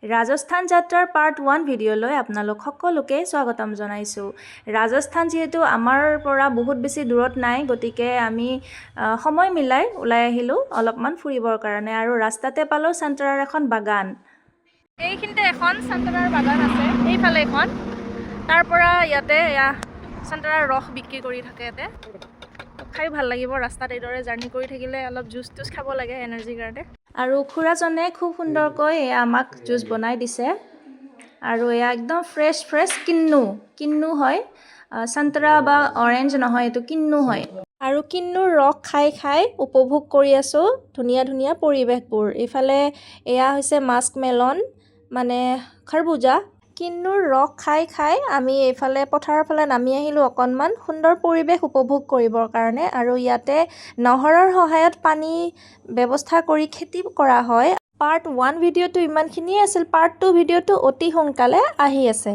ৰাজস্থান যাত্ৰাৰ পাৰ্ট 1 ভিডিঅ'লৈ আপোনালোক সকলোকে স্বাগতম জনাইছোঁ। ৰাজস্থান যিহেতু আমাৰ পৰা বহুত বেছি দূৰত নাই, গতিকে আমি সময় মিলাই ওলাই আহিলোঁ অলপমান ফুৰিবৰ কাৰণে আৰু ৰাস্তাতে পালোঁ চান্তৰাৰ এখন বাগান। এইখিনিতে এখন চান্তৰাৰ বাগান আছে, এইফালে এখন। তাৰ পৰা ইয়াতে এয়া চান্তৰাৰ ৰস বিক্ৰী কৰি থাকে ইয়াতে। খাই ভাল লাগিব। ৰাস্তাত এইদৰে জাৰ্ণি কৰি থাকিলে অলপ জুচ তুচ খাব লাগে এনাৰ্জিৰ কাৰণে। আৰু খুৰাজনে খুব সুন্দৰকৈ এয়া আমাক জুচ বনাই দিছে। আৰু এয়া একদম ফ্ৰেছ ফ্ৰেছ কিন্নু, কিন্নু হয়, চান্তৰা বা অৰেঞ্জ নহয়, এইটো কিন্নু হয়। আৰু কিন্নুৰ ৰস খাই খাই উপভোগ কৰি আছোঁ ধুনীয়া ধুনীয়া পৰিৱেশবোৰ। এইফালে এয়া হৈছে মাস্ক মেলন, মানে খৰবুজা। কিন্নুৰ ৰস খাই খাই আমি এইফালে পথাৰৰ ফালে নামি আহিলোঁ অকণমান সুন্দৰ পৰিৱেশ উপভোগ কৰিবৰ কাৰণে। আৰু ইয়াতে নহৰৰ সহায়ত পানী ব্যৱস্থা কৰি খেতি কৰা হয়। পাৰ্ট 1 ভিডিঅ'টো ইমানখিনিয়ে আছিল। পাৰ্ট 2 ভিডিঅ'টো অতি সোনকালে আহি আছে।